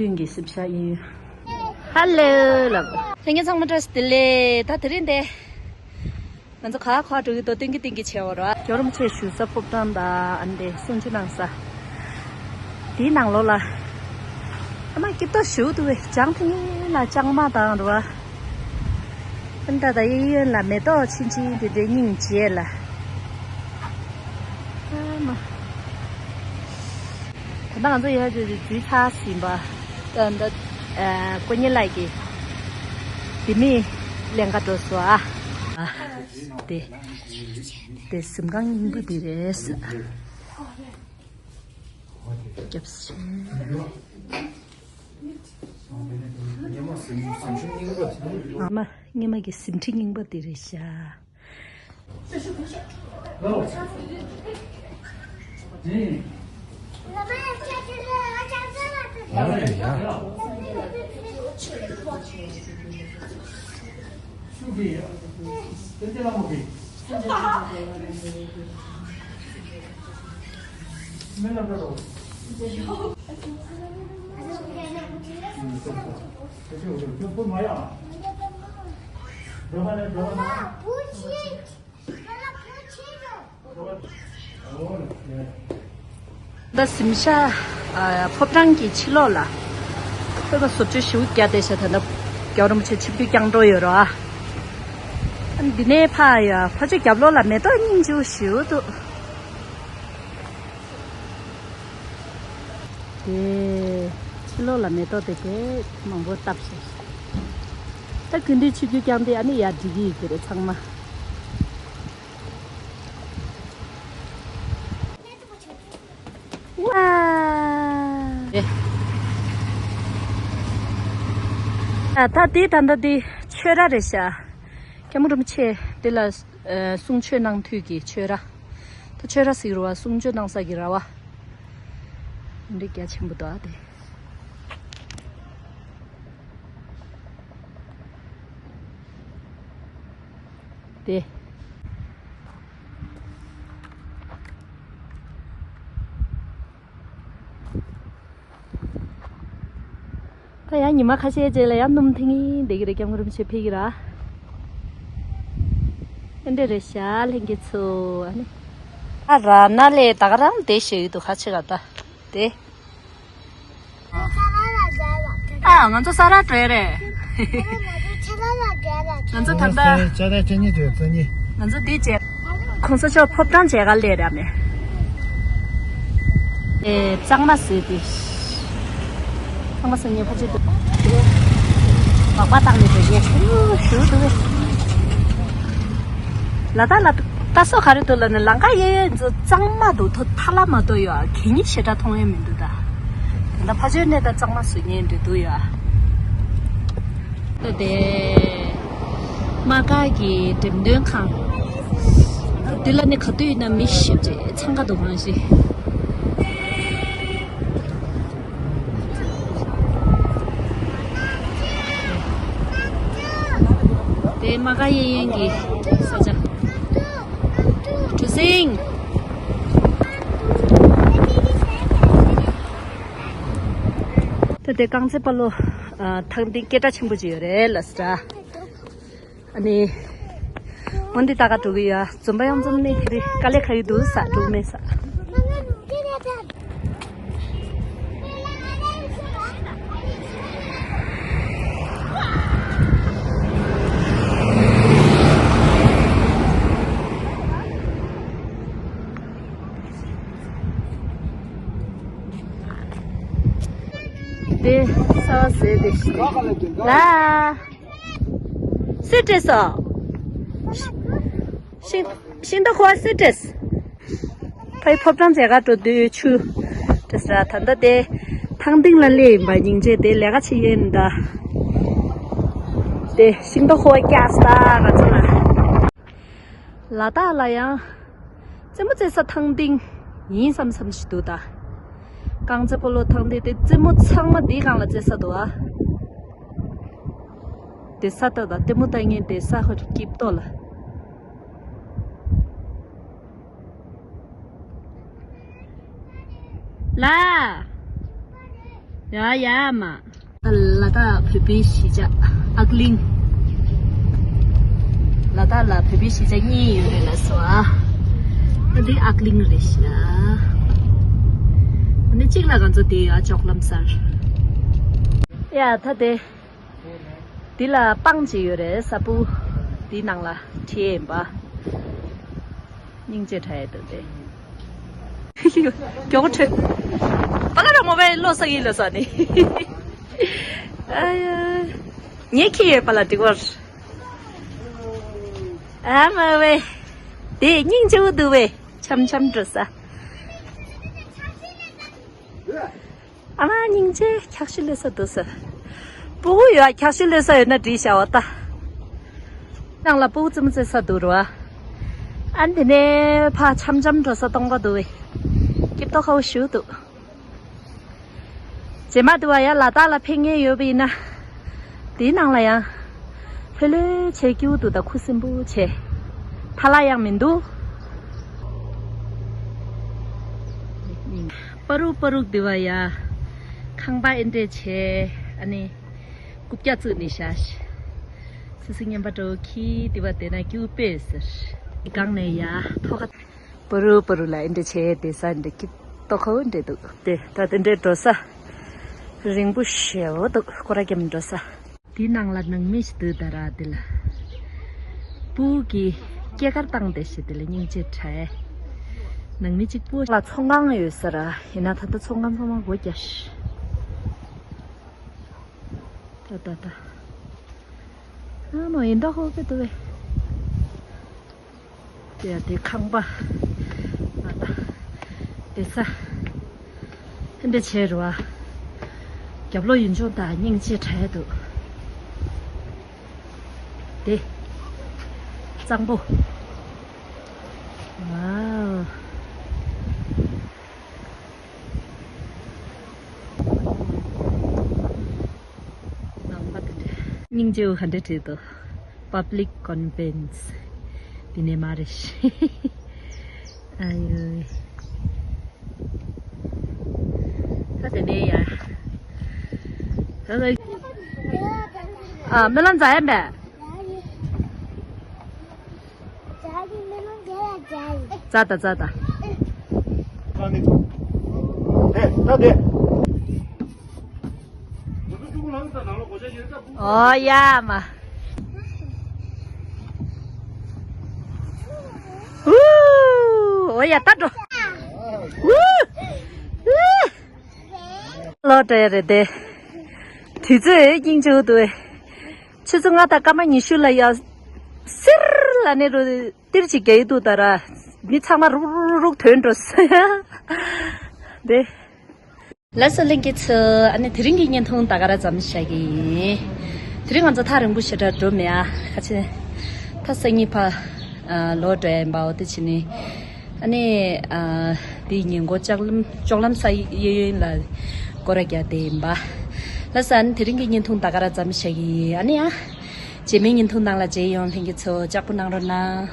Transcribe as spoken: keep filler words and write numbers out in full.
གཡུན་གྱི་སེམས་ཤ་གཡས་གཡོན། ཧ་ལོ་ལབ། ལྷན་རྒྱས་ཚང་མ་བཀྲ་ཤིས་བདེ་ལེགས། ད་དེ་རིང་དེ། ང་ཚོ་ག་ག་འགྲོ་གི་འདུག་སྟོན་གི་སྟོན་གི་བྱས་པ་རེད། རྒྱལ་བ་རིན་པོ་ཆེ་བཞུགས་ས་ཕོ་བྲང་དང་ཨ་ནི་དེ་གསུང་ཆོས་གནང་ས། དེའི་ནང་ལོགས་ལ། ཨ་མ་སྐྱིད་ཏོག་ཞུ་འདུག་བས་ཅང་ཐེངས་ལ་ལྕང་མ་དང་རེད་བ། ཨ་ནི་ད་ད་གཡས་གཡོན་ལ་མེ་ཏོག་ཆུང་ཆུང་དེ་འདྲའི་སྙིང་རྗེ་ལ། ཨ་མ། ད་ལྟ་ང་ཚོ་ཡར་བརྗོད་དེ་འཛུལ་ཚར་ཟིན་པ། ད་ད་ཨ་ཀོ་ཉེ་ལགས་ཀྱིས་དེ་མིན་ལེན་ག་འགྲོ་སོང་ཨ། ཨ་དེ་དེ་གཟིམ་ཁང་རྙིང་པ་དེ་རེད་ས། སྐྱབས་སུ་མཆི། ཨ་མ་སྙེ་མ་གི་གཟིམ་ཁྲི་རྙིང་པ་དེ་རེད་ཤག་ད་གཟིམ་ཤག་ཨ་ཕོ་བྲང་གི་ཕྱི་ལོགས་ལ་ཐོས་པ་བཟོ་བཅོས་ཞིབ་རྒྱག་བསྡད་ཤག་ད་ལྟ་རྒྱལ་བ་རིན་པོ་ཆེ་ཆིབས་བསྒྱུར་བསྐྱངས་འགྲོ་ཡོད་རེད་ཨ། འདི་ནས་ཕ་ཡ་ཕ་ཆོས་རྒྱབ་ལོགས་ལ་མེ་ཏོག་སྙིང་རྗེ་པོ་ཞིག་འདུག་དེ་ཕྱི་ལོགས་ལ་མེ་ཏོག་དེ་དེ་མང་པོ་བཏབ་ཤག་ད་དགུན་དུས་ཆིབས་བསྒྱུར་བསྐྱངས་དུས་ཨ་ནི་ཡར་འགྲིག་གི་ཡོད་ཀྱི་རེད་ཚང་མ། ཝ། ད་དེ་ད་ལྟ་དེ་ཆོས་ར་རེད་ཤག་སྐྱབས་མགོན་རིན་པོ་ཆེ་དེ་ལ་ཨ་གསུང་ཆོས་གནང་དུས་ཀྱི་ཆོས་ར། ད་ཆོས་ར་ཟེར་བ་གསུང་ཆོས་གནང་ས་གི་ར་བ། འདི་རྒྱ་ཆེན་པོ་འདུག་ཨ་དེ། དེ། ད་ཡང་ཉི་མ་ཁ་ཤས་རྗེས་ལ་ཡང་སྣུམ་ཐིང་ངེ་བསྡད་ཀྱི་རེད། སྐྱབས་མགོན་རིན་པོ་ཆེ་ཕེབས་ཀྱི་ར། ཨེ་འདྲ་རེད་ཤག་ལྷན་རྒྱས་ཚོ་ཨ་ནི། ཨ་ར་ན་ལས་ད་ག་རང་བསྡད་ཤེས་ཡོད་འདུག་ཁ་ཆེ་ག་ད་དེ། ཨ་ང་ཚོ་ས་ར་བྲོས་རེད། ང་ཚོ་ད་ལྟ་ང་ཚོ་འདི་བྱས། གོང་ས་མཆོག་ཕོ་བྲང་མཇལ་ཁ་སླེབས་ར་མེད། ཨེ་གཙང་མ་ཟེར་ཏེ། གཙང་མ་ཟེར་ཉེ་ཕ་ཆེ་འདུག་སྦག་སྦག་བཏང་ནས་འགྲོ་རྒྱུ་ཞུ་འདུག་ལ་ད་ལ་ད་སོ་ག་རེ་འདུག་ལ་ནི་ལང་ཀ་གཡས་གཡོན་ཚོ་གཙང་མ་འདུག་ཐོ་ཐ་ལ་མ་གཏོགས་ཡོད་ཨ་གད་སྙིགས་ཞེ་དྲག་མཐོང་ཡས་མི་འདུག་ད་ད་ལྟ་ཕ་ཆོས་གནས་ད་གཙང་མ་བཟོ་མཁན་འདྲ་འདུག་ཡོད་ཨ། ད་དེ་དམག་སྒར་གྱི་འགྲེམས་སྟོན་ཁང་། འདི་ལ་ནི་ག་དུས་ཡིན་ན་མི་ཞེ་པོ་ཅིག་འཚང་ཁ་འདུག་གང་ཞིག་དེ་དམག་སྒར་གཡས་གཡོན་གྱི་ས་ཆ། གྲུ་གཟིངས། ད་དེ་རྐང་རྩེད་སྤོ་ལོ་ཨ་ཐང་སྟེང་སྐད་གྲགས་ཆེན་པོ་ཅིག་ཡོད་རེད་ལ་ས། ཨ་ནི། འོན་ཏེ་ད་ག་འགྲོ་གི་ཡོད། འཛོམས་པ་གཡང་འཛོམས་ནས་དེ་རིང་དཀའ་ལས་ཁག་ཡོད་འདུག་ས་འགྲོ་མེད་ས། དེ་ས་བ་ཟེར་དེ་ཤི་ལ། སི་ཏྲེ་སོ། ཤིང་ཤིང་ཏོག་ཁོ་བ་སི་ཏྲེ་སི། ཕའི་ཕོ་བྲང་མཇལ་ཁ་འགྲོ་དུས་ཆུ་ཏྲེ་སི་ར་ད་ལྟ་དེ་ཐང་སྟེང་ལ་སླེབས་ཡིན་པ་སྙིང་རྗེ་དེ་ལས་ཀ་བྱེད་ཡས་ཡིན་ད། དེ་ཤིང་ཏོག་ཁོ་བ་སྐྱག་ས་ང་ཚོ་ལ། ལ་དྭགས་ལ་ཡང་རྩེད་མོ་རྩེ་ས་ཐང་སྟེང་ཡིན་བསམ་བསམ་ཞིག་འདུག་ད། རྐང་རྩེད་སྤོ་ལོ་ཐང་སྟེང་དེ་རྩེད་མོ་ཚང་མ་འདིའི་སྒང་ལ་རྩེ་ས་འདུག་ཨ། དེ་ས་ད་ད་ལྟད་མོ་ལྟ་མཁན་དེ་ས་ཧོ་རི་སྐྱིབས་ཏོ་ལ། ལ། ཡ་ཡ་མ། ལ་དྭགས་བོད་པའི་གཞིས་ཆགས་ཨག་གླིང་། ལ་དྭགས་ལ་བོད་པའི་གཞིས་ཆགས་གཉིས་ཡོད་རེད་ལ་སོ་ཨ། ཨ་འདི་ཨག་གླིང་རེད་ཤག་ཨ་ནི་གཅིག་ལ་ང་ཚོ་དེ་ཡ་ཅོག་ལམ་སར། ཡ་ད་དེ། འདི་ལ་སྤང་ཅིག་ཡོད་རེད་ས་སྤུ། འདི་ནང་ལ་ཁྲིད་ཡིན་པ། སྙིང་རྗེ་དྲག་ཡས་འདུག་སྟེ། མགྱོགས་ཁྲོད། པ་ལ་ར་མོ་བའི་བློ་ས་ཡིན་ལ་ས་ནི། ཨ་ཡ། ངས་ཁྱི་ཡོད་པ་ལ་འགྲིག་བར། ཨ་མ་བའི། དེ་སྙིང་རྗེ་བོ་འདུག་བས། འཆམ་འཆམ་འགྲོ་ས། ཨ་མ་སྙིང་རྗེ། འཁྱག་ཤི་ལོས་ས་འདུག་ས། སྤུ་གུ་ཡོད་འཁྱག་ཤི་ལོས་ས་ཡོད་ན་འགྲིག་བྱ་བ་ལྟ། ནང་ལ་སྤུ་གུ་ཙི་མོ་ཙི་ས་འདུག་རོ། ཨ་འདི་ནས་ཕ་འཆམ་འཆམ་འགྲོ་ས་སྟོང་པ་འདུག་བས། སྐྱིད་ཏོག་ཁ་བོ་ཞུ་འདུག་རྗེས་མ་འདི་བ་ཡ་ལ་དྭགས་ལ་ཕེབས་མཁན་ཡོད་པ་ཡིན་ན། དེའི་ནང་ལ་ཡང་། ལྷོད་ལྷོད་བྱས་སྐྱིད་པོ་འདུག་ད་ཁུ་སིམ་པོ་བྱས། ཐ་ལ་ཡང་མི་འདུག་པ་རུག་པ་རུག་འདི་བ་ཡ། ཁང་པ་ཨེ་འདྲས་བྱས་ཨ་ནི། རྐུབ་བཀྱག་བཙུགས་ནས་བཞག་སི་སི་ངན་པ་འགྲོ་ཁྱི་འདི་བ་དེ་ན་སྐྱིད་པོ་དཔེ་ཟེར། སྒང་ནས་ཡ་ཐོག་ཁ། པུ་རུ་པུ་རུ་ལ་ཨེ་འདྲ་བྱས་དེ་ས་འདྲ་སྐྱིད་ཏོག་ཁ་བོ་འདྲ་འདུག་དེ་ད་དེ་འདྲའི་འགྲོ་ས་རིང་པོ་ཞེ་བོ་འདུག་སྐོར་ར་རྒྱབ་འགྲོ་ས། དེའི་ནང་ལ་ནང་མི་ཞིག་འདུག་ད་ར་དེ་ལ་སྤུ་གུ་གི་སྐྱེས་སྐར་བཏང་དེ་ཞིག་དེ་ལ་སྙིང་རྗེ་དྲག་ནང་མི་གཅིག་པུ་ལ་ཚོང་ཁང་ཡོད་ས་ར་ཡིན་ན་ད་ལྟ་ཚོང་ཁང་ཚང་མ་སྒོ་རྒྱག་ཤི། ད་ད་ད། ཨ་མ་ཡིན་ད་ཧོ་གི་འདུག་བས། དེ་ཡ་དེ་ཁང་པ། ཨ་ད། དེ་ས། ཧན་དེ་ཆེ་རུ་བ། རྒྱབ་ལོགས་ཡུལ་ལྗོངས་དང་སྙིང་རྗེ་དྲག་འདུག་དེ། གཙང་པོ། ཝའོ། ནང་པ་དེ་འདྲ། སྙིང་རྗེ་བོ་ག་འདྲ་བྲིས་འདུག Public Conveyance། དེ་ནས་མ་རེད་ཤི། ཨ་ཡོ། ད་དེ་ནས་ཡ། ད་ད། ཨ་མི་ལ་མཛའ་ཡ་མེད། ཛ་ད་ཛ་ད། ཨོ་ཡ་མ། ཨོ་ཡ་ད་འགྲོ། ལོ་དྲ་ཡ་རེད་དེ། དུས་ཚོད་སྙིང་རྗེ་འདུག་ཆུ་ཚོད་ལྔ་དང་སྐར་མ་ཉི་ཤུ་ལ་ཡ། སིར་ལ་ནི་རུ། ཏིར་གཅིག་རྒྱག་ཡི་འདུག་ད་ར། མི་ཚང་མ་རུག་རུག་རུག་རུག་ཐོན་འགྲོ་སོང་ཡ། དེ། ལགས་སོ་ལྷན་རྒྱས་ཚོ་ཨ་ནི་དེ་རིང་གི་བརྙན་ཐུང་ད་ག་ར་ཙམ་བཞག་གི་ཡིན། དེ་རིང་ང་ཚོ་ཐག་རིང་པོ་ཞེ་དྲག་འགྲོ་མེད་ཨ་ཁ་ཆེ། ཐ་སང་ཉིན་ཕ། ལོ་འགྲོ་ཡིན་པའོ་དེ་ཕྱི་ནི། ཨ་ནི། དེའི་ཉིན་མགོ་ལྕགས་ལམ་ལྕོག་ལམ་ས་གཡས་གཡོན་ལ་སྐོར་ར་རྒྱག་དེ་ཡིན་པ། ལགས་སོ་ཨ་ནི་དེ་རིང་གི་བརྙན་ཐུང་ད་ག་ར་ཙམ་བཞག་གི་ཡིན་ཨ་ནི་ཨ། རྗེས་མའི་བརྙན་ཐུང་ནང་ལ་མཇལ་ཡོང་ལྷན་རྒྱས་ཚོ་ལྕགས་པོ་གནང་རོགས་གནང་།